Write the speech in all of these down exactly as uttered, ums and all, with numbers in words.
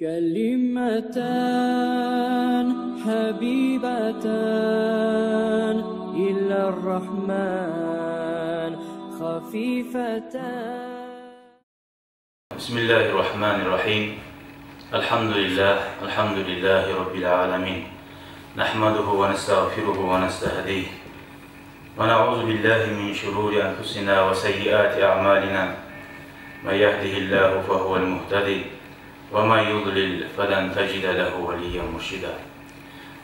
كلمتان حبيبتان إلى الرحمن خفيفتان. بسم الله الرحمن الرحيم. الحمد لله، الحمد لله رب العالمين. نحمده ونستغفره ونستهديه. ونعوذ بالله من شرور أنفسنا وسيئات أعمالنا. من يهده الله فهو المهتدي، ومن يضلل فلن تجد له وليا مرشدا.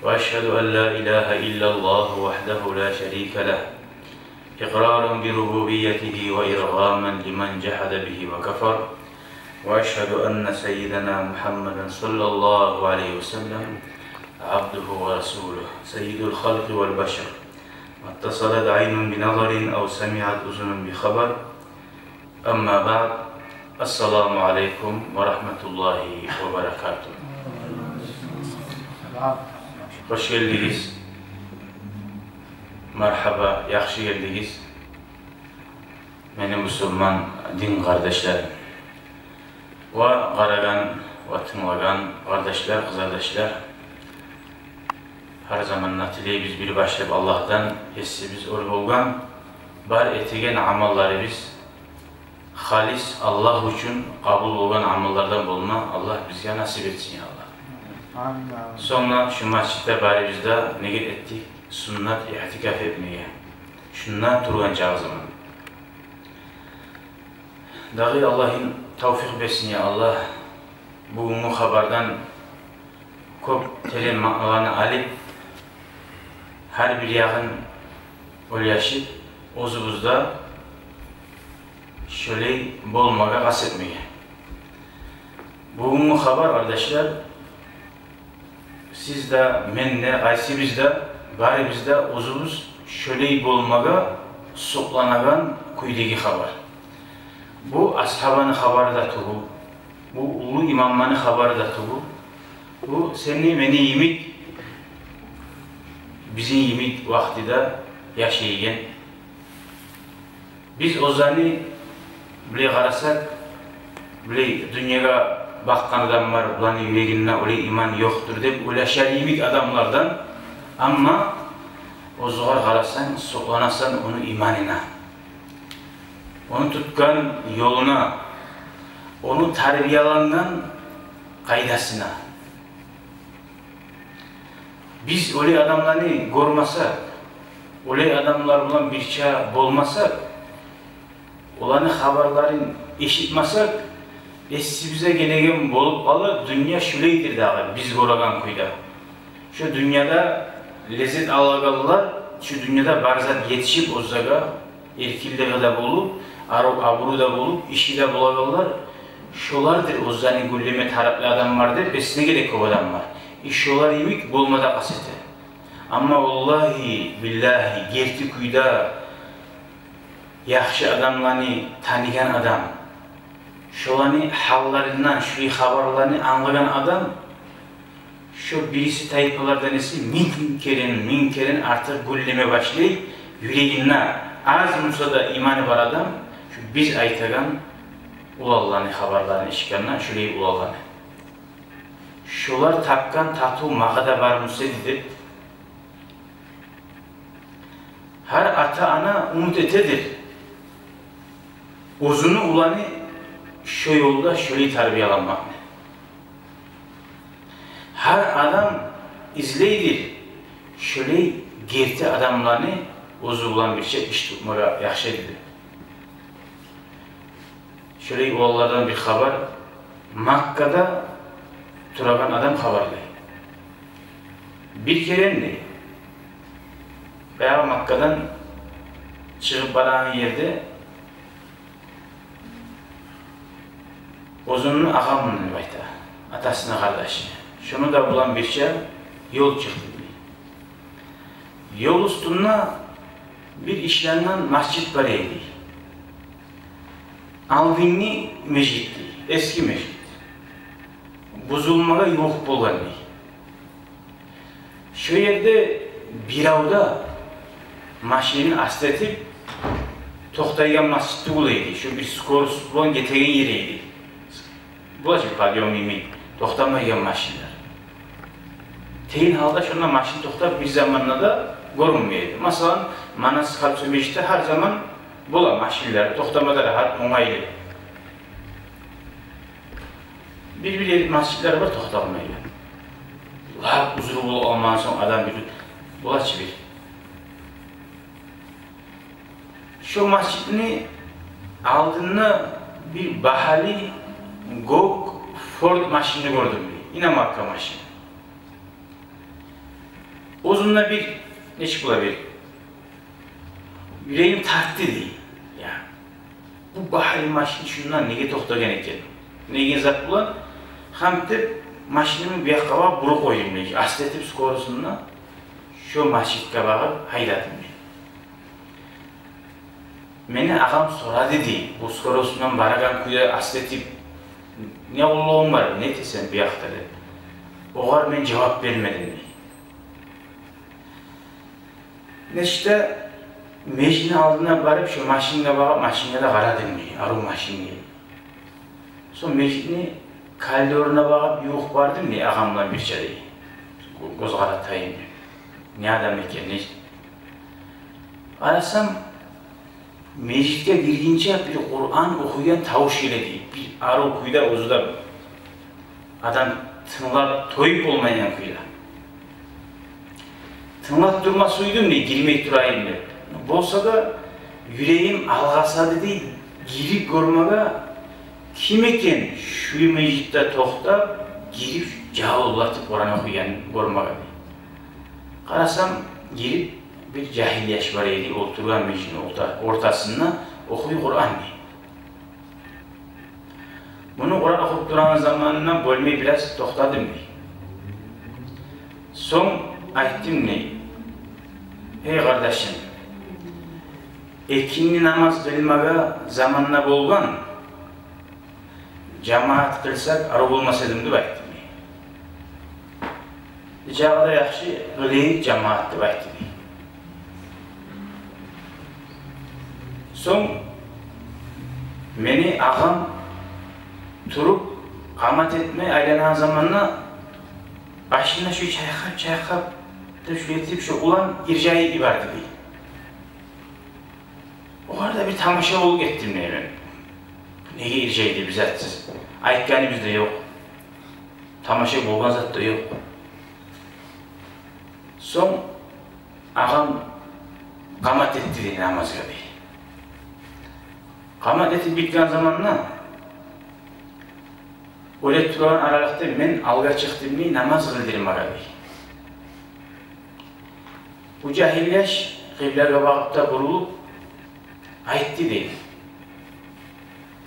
وأشهد أن لا إله إلا الله وحده لا شريك له، إقرارا بربوبيته وإرغاما لمن جحد به وكفر. وأشهد أن سيدنا محمدا صلى الله عليه وسلم عبده ورسوله، سيد الخلق والبشر، ما اتصلت عين بنظر أو سمعت أذن بخبر. أما بعد، السلام عليكم ورحمة الله وبركاته. Хош гелдигиз. Маргьаба, яхшы гелдигиз. Мени бусурман дин къардашларым. Ва къарагъан, ва тынглагъан къардашлар, къызардашлар. Гьар заманда тилейбиз бир башлап Аллагьдан, Есибиз оьр болгъан, бар этеген амалларыбыз халис Аллагь учун къабул болгъан амаллардан болма Аллагь бизге насип этсин, я Аллагь. Амин, амин. Сонг да шу межитде барыбыз да ният этдик суннат иътикаф этмеге. Шунда тургъан чакъы заман. Дагъы Аллагьым тавфикъ берсин, я Аллагь. Бугюнгю хабардан кёп терен маъналаны алып, гьар бир ягъын ойлашып, оьзюбюз де шолай болмагъа къаст этмеге. Бугюнгю хабар, къардашлар, сиз де, мен де, къайсыбыз да, барыбыз да оьзюбюз шолай болмагъа сукъланагъан кюйдеги хабар. Бу асгьабаны хабары да тюгюл, бу уллу имамланы хабары да тюгюл. Бу сени, мени йимик, бизин йимик вакътиде яшайгъан. Биз оьзлени, булай къарасакъ, булай дюньягъа бакъгъан адам бар, буланы юрегинде олай иман ёкъдур деп ойлашар йимик адамлардан. Амма оьзюне къарасанг, сукъланасан ону иманына, ону тутгъан ёлуна, ону тарбиялангъан къайдасына. Биз олай адамланы гёрмесек, олай адамлар булан бирче болмасакъ, оланы хабарларын эшитмесек, эсибизге гелеген болуп къалар, дюнья шулайдыр дагъы, биз гёреген кюйде. Шу дюньяда леззет алагъанлар, шу дюньяда бар зат етишип оьзлеге, эркинлиги де болуп, ару-, абуру да болуп, иши де болагъанлар, шолардыр оьзлени гюнлеме тарыкълы адамлар деп эсине геле кёп адамлар. И шолар йимик болма да къаст эте. Амма валлагьи, биллагьи, герти кюйде яхшы адамланы таныгъан адам, шоланы гьалларындан шулай хабарланы англагъан адам, шо бириси тайпалардан эсе минг керен, минг керен артыкъ гюнлеме башлай юрегинде, аз буса да иманы бар адам, шу биз айтагъан уланланы хабарларын эшитгенде, шулай уланланы. Шолар тапгъан татыв магъа да бар буса эди деп, гьар ата-ана умут этедир оьзюню уланы шо ёлда шолай тарбияланмакъны. Гьар адам излейдир шолай герти адамланы оьзю булан бирче иш тутмагъа яхшы эди деп. Шолай уланлардан бир хабар Маккада турагъан адам хабарлай. Бир керен, дей, баягъы Маккадан чыгъып барагъан ерде оьзюню агъамны, деп айта, атасыны къардашы, шону да булан бирче ёл чыкъды, дей. Ёл уьстюнде бир ишленген межит бар эди. Алдынгы межит, дей, эски межит. Бузулмагъа ювукъ болгъан, дей. Шо ерде бирев де машинин аста этип токътайгъан межит тюгюл эди. Шо бир скорость булан гетеген ер эди. Булай подъём йимик, токътамайгъан машинлер. Тейин гьалда шонда машин токътап бир заманда да гёрюнмей эди. Масала, Манас Халкъ Сёмежитде гьар заман бола машинлер, токътама да рагьат, онгайлы. Бир-бир ер, межитлер бар токъталмайгъан. Лап узру болуп алмагъан сонг адам бир бола чы бир. Шо межитни алдында бир багьалы гёк Форд машинни гёрдюм, бир иномарка машин. Оьзюмде бир, нечик бола, бир юрегим тартды дей. Я, бу багьалы машин шунда неге токътагъан экен деген зат булан, гьантип машинни бу якъгъа багъып буруп къойдум дей. Аста этип скоростьну шо межитге багъып гьайдадым дей. Мени агъам сорады дей, бу скоростьну барагъан кюйде аста этип не къуллугъунг бар, не этесен бу якъда деп. Огъар мен жавап бермедим дей. Нечик де межитни алдына барып, шо машинге багъып, машинге де къарадым дей, арив машин дей. Сонг межитни коридоруна багъып ювукъ бардым дей, агъам булан бирче дей. Гё-, гёз къаратайым деп. Не адам экен, не? Къарасам, межитге гиргинче бир Къуран охуйгъан тавуш геле дей. Бир арив кюйде, оьзю де адам тынглап тоюп болмайгъан кюйде. Тынглап турма сюйдюм дей, гирмей турайым деп. Болса да юрегим алгъасады дей, гирип гёрмеге, ким экен шу межитде токътап, гирип жавуллатып Къуран охуйгъан гёрмеге дей. Къарасам, гирип, бир жагьил яш бар эди, олтургъан межитни орта-, ортасында, охуй Къуран дей. Муну Къуран охуп турагъан заманына бёлмей бираз токътадым дей. Сонг айтдым дей: «Эй къардашым, экинни намаз къылмагъа заман да болгъан, жамаат къылсакъ арив болмас эдими?» деп айтдым дей. «Нечакъы да яхшы къылайыкъ жамаат», деп айтды дей. Сонг мени агъам туруп, къамат этме айланагъан заманда, башын да шулай чайкъап-чайкъап, деп шулай этип, шо улан иржайып йиберди дей. Огъар да бир тамаша болуп гетдим дей мен. Неге иржайды бир затсыз? Айтгъаныбыз да ёкъ. Тамаша болгъан зат да ёкъ. Сонг агъам къамат этди дей намазгъа дей. Къамат этип битген заманда, оьле турагъан аралыкъда мен алгъа чыкъдым дей намаз къылдырмагъа дей. Бу жагьил яш къыблагъа багъып да бурулуп айтды дей: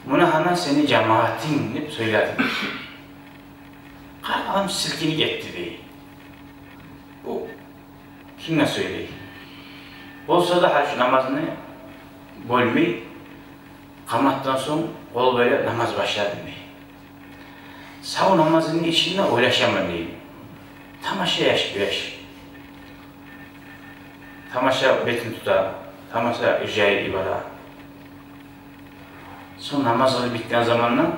«Муна гьана сени жамаатынг», — деп сёйледи. Къарт адам силкинип гетди дей. Бу кимге сёйлей? Болса да, гьа, шу намазны бёлмей, къаматдан сонг къол байлап намаз башлады дей. Сав намазны ичинде ойлашаман дей. Тамаша яш бу яш. Тамаша бетин тута, тамаша иржайып йибере. Сонг намаз къылып битген заманда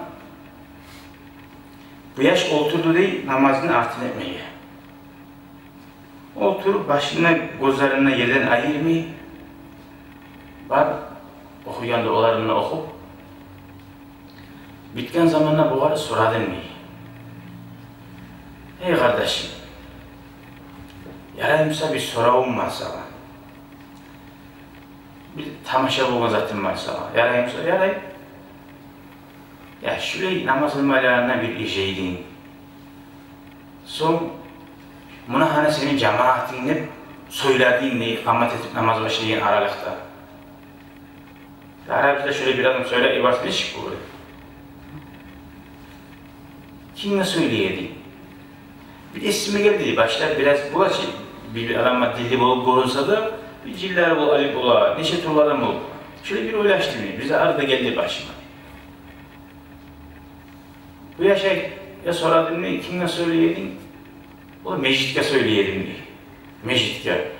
бу яш олтурду дей намазны артын этмеге. Олтуруп, башын да, гёзлерин де ерден айырмай, бар охуйгъан дуаларын да охуп битген заманда бугъар сорадым дей: «Эй къардашым, ярай буса, бир соравум бар сагъа. Бир тамаша болгъан затым бар сагъа. Ярай буса?» «Ярай». «Я, шулай намаз къылмайларына бир иржайдынг. Сонг, муна гьана сени жамаатынг деп сёйлединг дей, къамат этип намаз башлайгъан аралыкъда. Арабызда шулай бир адам сёйлеп йиберсе, нечик болур? Кимге сёйлей эдинг?» Бир эсиме гелди, башлап бираз бола чы, бир, бир адамгъа дилли болуп гёрюнсе де, бир жинлери бол, алип бола, нече тюрлю адам болуп. Шолай бир ойлашдым мен, бир зат да гелди башыма. Бу яшгъа сорадым мен: «Кимге сёйлей эдинг?» «О, межитге сёйлей эдим», — дей. «Межитге».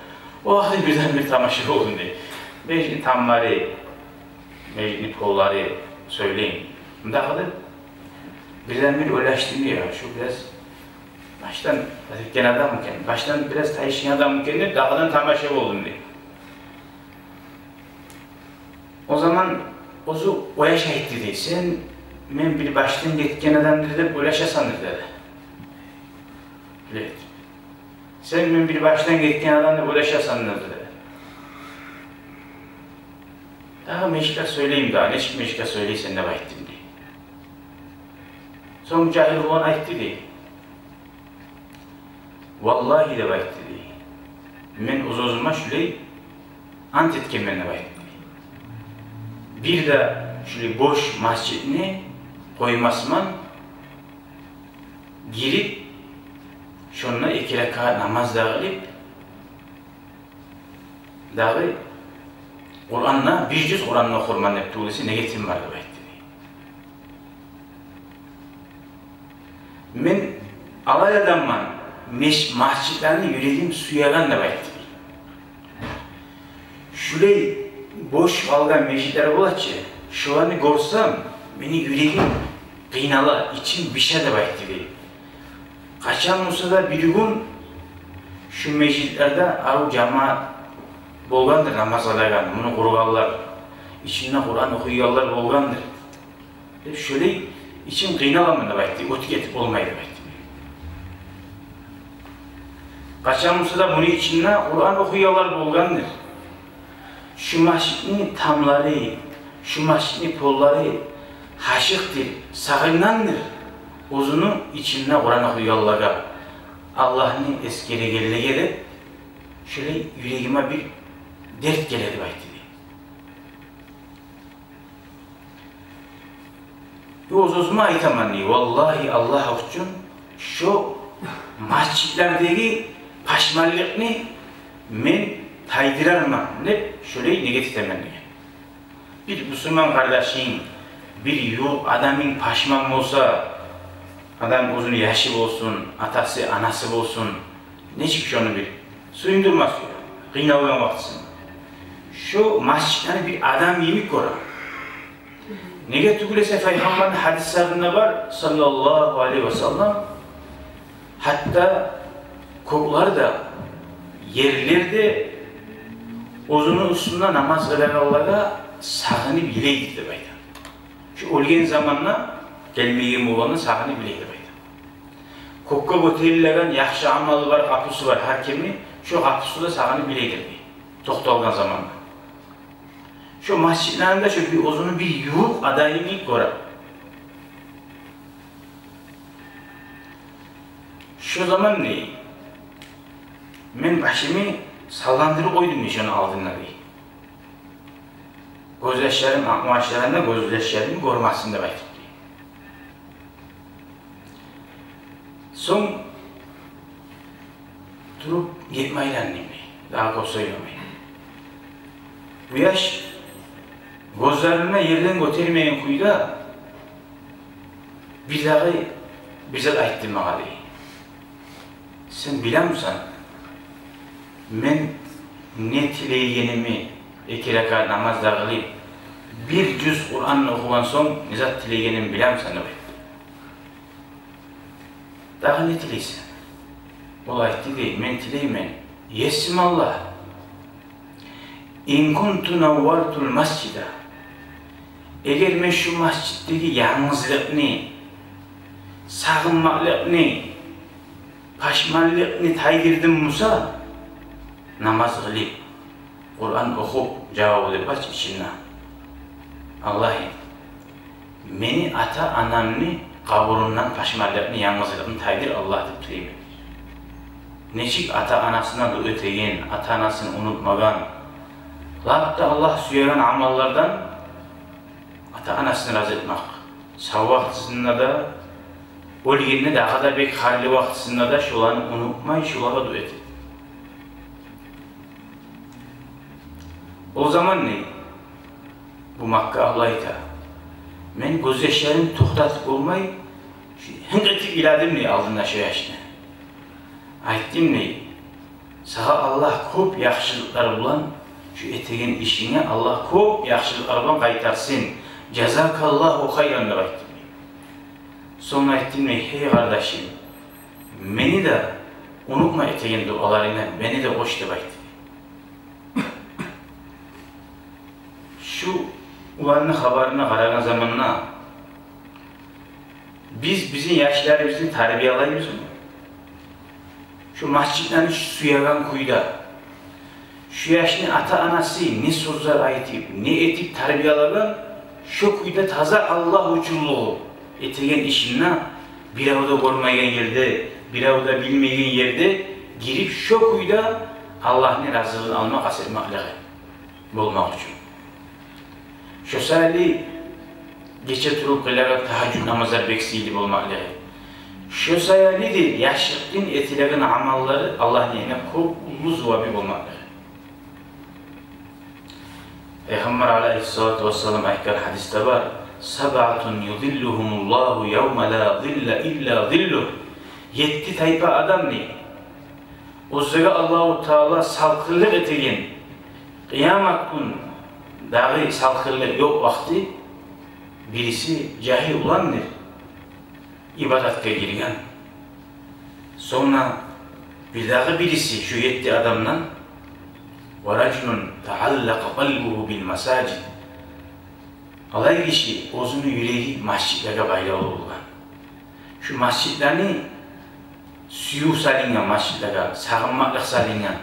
О вакъти бирден-бир тамаша болдум дей. Межитни тамлары, межитни поллары сёйлейми? Мунда къалды. Бирден-бир ойлашдым, я, шу бираз башдан этген адам экен, башдан бираз тайышгъан адам экен деп, дагъыдан тамаша болдум, дей. О заман оьзю о яш айтды, дей: «Сен мен бир башдан гетген адамдыр деп ойлашасандыр», — деди. Билет. «Сен мен бир башдан гетген адам деп ойлашасандыр», — деди. «Дагъы межитге сёйлейим дагъы, нечик межитге сёйлейсен», — деп айтдым, дей. Сонг жагьил улан айтды, дей: «Валлагьи, — деп айтды, дей, — мен оьз-оьзюме шулай ант этгенмен, — деп айтды, дей, — бир де шулай бош межитни къоймасман, гирип, шонда эки ракаат намаз да къылып, дагъы Къуранны, бир жюз Къуранны охурман деп тюгюл эсе, негетим бар», — деп айтды, дей. «Мен алай адамман, меж-, межитлени юрегим сюеген», — деп айтды, дей. «Шулай бош къалгъан межитлер бола чы, шоланы гёрсем, мени юрегим къыйнала, ичим бише», — деп айтды, дей. «Къачан буса да бир гюн шу межитлерде арив жамаат болгъандыр намаз къылагъан, муну къургъанлар, ичинде Къуран охуйгъанлар болгъандыр деп, шолай ичим къыйналаман, — деп айтды, — оьтюп гетип болмай», — деп айтды. «Къачан буса да муну ичинде Къуран охуйгъанлар болгъандыр, шу межитни тамлары, шу межитни поллары гьашыкъдыр, сагъынгъандыр оьзюню ичинде Къуран охуйгъанлагъа, Аллагьны эсгерегенлеге деп, шолай юрегиме бир дерт геле», — деп айтды, дей. «Оьз-оьзюме айтаман, — дей, — валлагьи, Аллагь учун, шо межитлердеги пашманлыкъны мен тайдырарман деп, шолай негет этемен», — деген. Бир бусурман къардашынг, бир ювукъ адамынг пашман болса, адам оьзюню яшы болсун, атасы, анасы болсун, нечик шону бир сююндюрмас, къыйналгъан вакътисин. Шо межитлени бир адам йимик гёре. Неге тюгюл эсе, Пайхаммарны гьадислеринде бар, саллаллагьу алайгьи ва саллам, гьатта кёклер де, ерлер де оьзюню уьстюнде намаз къылагъанлагъа сагъынып йылайды деп айта. Шо оьлген заманда гелмеген болгъанда сагъынып йылайды деп айта. Кёкге гётерилеген яхшы амалы бар, къапусу бар гьар кимни, шо къапусу да сагъынып йылайды деп, токъталгъан заманда. Шо межитлени де шо бир оьзюню бир ювукъ адамы йимик гёре. Шо заман, дей, мен башымны салландырып къойдум, дей, шону алдында, дей. Гёзьяшларым, акъмашларым да гёзьяшларымны гёрмесин деп айтып, дей. Сонг туруп гетме айландым, дей, дагъы кёп сёйлемей. Бу яш гёзлерин ерден гётермейген кюйде бир дагъы бир зат айтды магъа, дей. Сен билемисен, мен не тилейгенимни, эки ракаат намаз да къылып, бир жюз Къуранны охугъан сонг, не зат тилейгенимни билемисен деп айтды. Дагъы не тилейсен? Ол айтды, дей, мен тилеймен: Есим Аллагь, ин кунту наввартул масжида. Эгер мен шу межитдеги янгызлыкъны, сагъынмакълыкъны, пашманлыкъны тайдырдым буса, намаз къылып, Къуран охуп, жавабы деп баш ичинде. Аллагь, мени ата-анамны къабурундан пашманлыкъны, янгызлыкъны тайдыр, Аллагь, деп тилеймен. Нечик ата-анасына дуа этеген, ата-анасын унутмагъан, лап да Аллагь сюеген амаллардан ата-анасын рази этмек. Сав вакътисинде де, оьлгенде дагъы да бек гьарли вакътисинде де шоланы унутмай, шолагъа дуа этип. О заман не? Бу Макка агьлю айта: мен гёзьяшларымны токътатып болмай, шу гьынкъ этип йыладым, дей, алдында шо яшны. Айтдым, дей, сагъа Аллагь кёп яхшылыкълар булан, шу этеген ишинге Аллагь кёп яхшылыкълар булан къайтарсын. Жазакаллагьу хайран, деп айтдым, дей. Сонг айтдым: «Гьей къардашым, мени де унутма этеген дуаларынга, мени де къош», — деп айтды. Шу уланны хабарына къарагъан заманда, биз бизин яшларыбызны тарбиялаймызмы? Шу масжитлени сюеген кюйде, шу яшны ата-анасы не сёзлер айтып, не этип тарбиялагъан, шо кюйде таза Аллагь учунлугъу этеген ишинде, бирев де гёрмейген ерде, бирев де билмейген ерде гирип, шо кюйде Аллагьны разилигин алма къаст этмеклиги болмакъ учун. Шо саялы гече туруп къылагъан тагьажжуд намазлар бек сыйлы болмакълыгъы. Шо саялы да яшлыкъны этилеген амаллары Аллагьны янында кёп уллу зувабы болмакълыгъы. Пайхаммар алайгьиссалату вассалам айтгъан гьадисде бар: «Сабъатун юзиллугьумуллагьу явма ла зилла илла зиллугь». Етти тайпа адамны оьзлеге Аллагьу Таала салкъынлыкъ этеген, къыямат гюн дагъы салкъынлыкъ ёкъ вакъти. Бириси жагьил уландыр, ибадатгъа гирген. Сонг бир дагъы бириси шу етти адамдан: «Ва ражулун тааллакъа къалбугьу бил масажид». Алай гиши, оьзюню юреги масжитлеге байлавлу болгъан. Шу масжитлени сююв салынгъан, масжитлеге сагъынмакълыкъ салынгъан.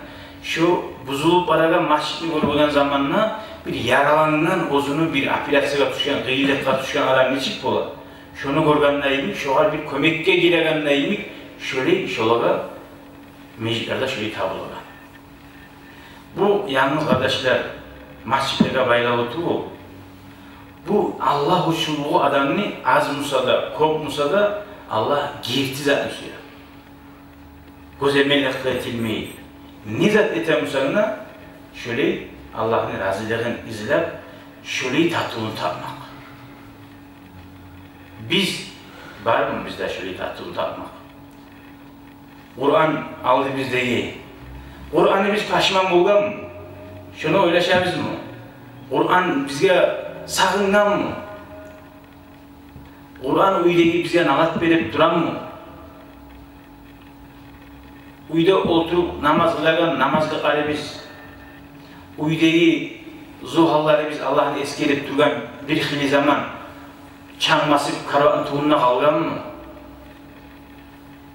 Шу бузулуп барагъан масжитни гёрген заманда, бир яралангъан, оьзюню бир операциягъа тюшген, къыйынлыкъгъа тюшген адам нечик бола, шону гёргенде йимик, шогъар бир кёмекге гелегенде йимик, шолай шолагъа межитлерде шолай табулагъан. Бу янгыз, къардашлар, масжитлеге байлавлу тюгюл. Бу Аллагь учунлугъу адамны аз буса да, кёп буса да, Аллагь герти затны сюе. Гёземеллик этилмей, не зат эте бусанг да, шолай Аллагьны разилигин излеп, шолай татывну тапмакъ. Биз, бармы бизде шолай татывну тапмакъ? Къуран алды биздеги. Къураны биз пашман болгъанмы? Шону ойлашабызмы? Къуран бизге сагъынгъанмы? Къуран уьйдеги бизге налат берип турамы? Уьйде олтуруп намаз къылагъан намазлыкъларыбыз, уьйдеги зугьалларыбыз Аллагьны эсгерип тургъан бир хыйлы заман чанг басып караватны тюбюнде къалгъанмы?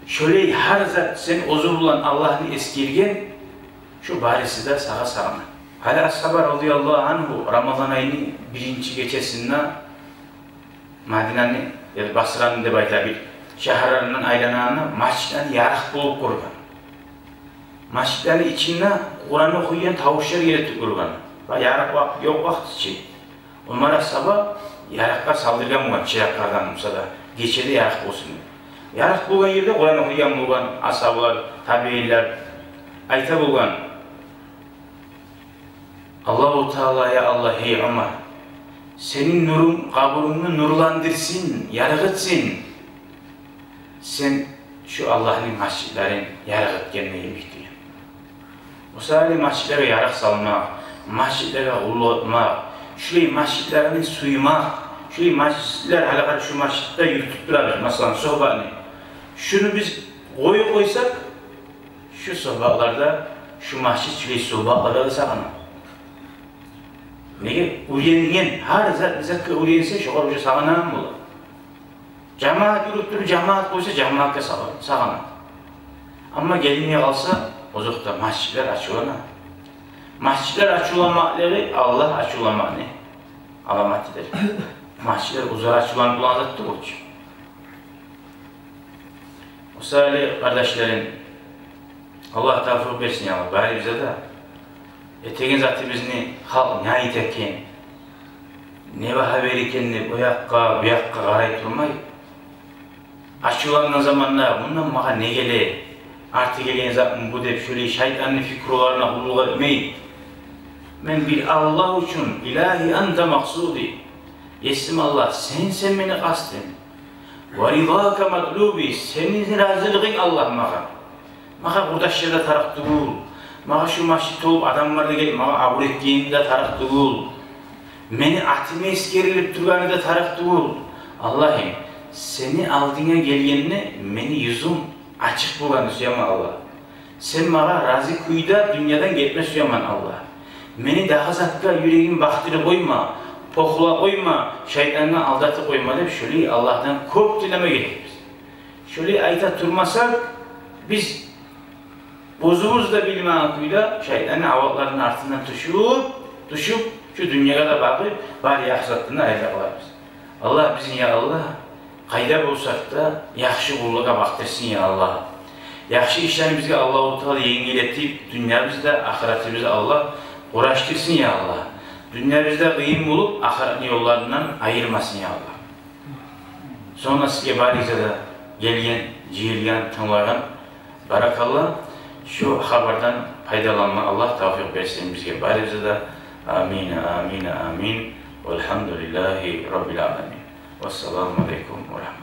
Шолай гьар зат сен оьзюнг булан Аллагьны эсгерген, шо бариси де сагъа сагъына. Али асгьаба радияллагьу ангьу Рамазан айны биринчи гечесинде Мадинаны, яда Басраны деп айта бир, шагьарларындан айланагъанда, масжитлени ярыкъ болуп гёрген. Масжитлени ичинде Къуран охуйгъан тавушлар геле туруп гёрген. Ва ярыкъ вакъти ёкъ вакъти чи. Омар асгьаба ярыкъгъа салдыргъан болгъан чыракълардан буса да, гечеде ярыкъ болсун деп. Ярыкъ болгъан ерде Къуран охуйгъан болгъан асгьабалар, табиинлер. Айта болгъан: «Аллагьу Таала, я Аллагь, гьей Омар, сени нурунг къабурунгну нурландырсын, ярыкъ этсин, сен шу Аллагьны масжитлерин ярыкъ этгенде йимик», — деген. О саялы масжитлеге ярыкъ салмакъ, масжитлеге къуллукъ этмакъ, шулай масжитлени сюймакъ, шулай масжитлер, гьали къара, шу масжитде юрютюп турабыз, масала, согьбатны. Шуну биз къоюп къойсакъ, шу согьбатларда, шу масжит шулай согьбатларда да сагъына. Неге? Уьйренген, гьар зат бир затгъа уьйренсе, шогъар уже сагъынагъан бола. Жамаат юрютюп, жамаат къойса, жамаатгъа сагъы-, сагъына. Амма гелмей къалса, озокъда, масжитлер ачувлана. Масжитлер ачувланмакълыгъы Аллагь ачувланмакъны аламатыдыр. Масжитлер оьзлер ачувланып болагъан зат тюгюл чю. О саялы, къардашларым, Аллагь тавфикъ берсин, я Аллагь, барыбызгъа да. Этеген затыбызны халкъ не айта экен, не багьа бере экен деп, о якъгъа, бу якъгъа къарай турмай, ачувлангъан заманда, мундан магъа не геле, арты гелген затмы бу деп, шолай шайтанны фикруларына къуллукъ этмей, мен бир Аллагь учун, илагьи анта макъсуди, есим Аллагь, сенсен мени къастым. Ва ризака матлуби, сени разилигинг, Аллагь, магъа. Магъа къурдашлар да тарыкъ тюгюл. Магъа шу масжит толуп адамлар да гелип, магъа абур этгени де тарыкъ тюгюл. Мени атым эсгерилип тургъаны да тарыкъ тюгюл. Аллагьым, Сени алдынга гелгенде мени юзюм ачыкъ болгъанны сюемен, Аллагь. Сен магъа рази кюйде дюньядан гетме сюемен, Аллагь. Мени дагъы затгъа юрегим бакъдырып къойма, похлап къойма, шайтангъа алдатып къойма деп, шолай Аллагьдан кёп тилеме герекбиз. Шолай айта турмасакъ, биз оьзюбюз де билмеген кюйде шайтанны аватларыны артындан тюшюп, тюшюп, шу дюньягъа да багъып, бар яхшы затдан да айрыла къаларбыз. Аллагь бизин, я Аллагь, къайда болсакъ да, яхшы къуллукъгъа бакъдырсын, я Аллагь. Яхшы ишлерибизге Аллагьу Таала енгил этип, дюньябызда, ахыратыбызда Аллагь къураштырсын, я Аллагь. Дюньябызда къыйын болуп, ахыратны ёлларындан айырмасын, я Аллагь. Сонг да сизге, баригизге де, гелген, жыйылгъан, тынглагъан, баракалла. Шу хабардан пайдаланма Аллагь тавфикъ берсин бизге, барибизге де. Амин, амин, амин. Валгьамдулиллагьи раббил аламин. Вассаламу алейкум ва рагьматуллагь.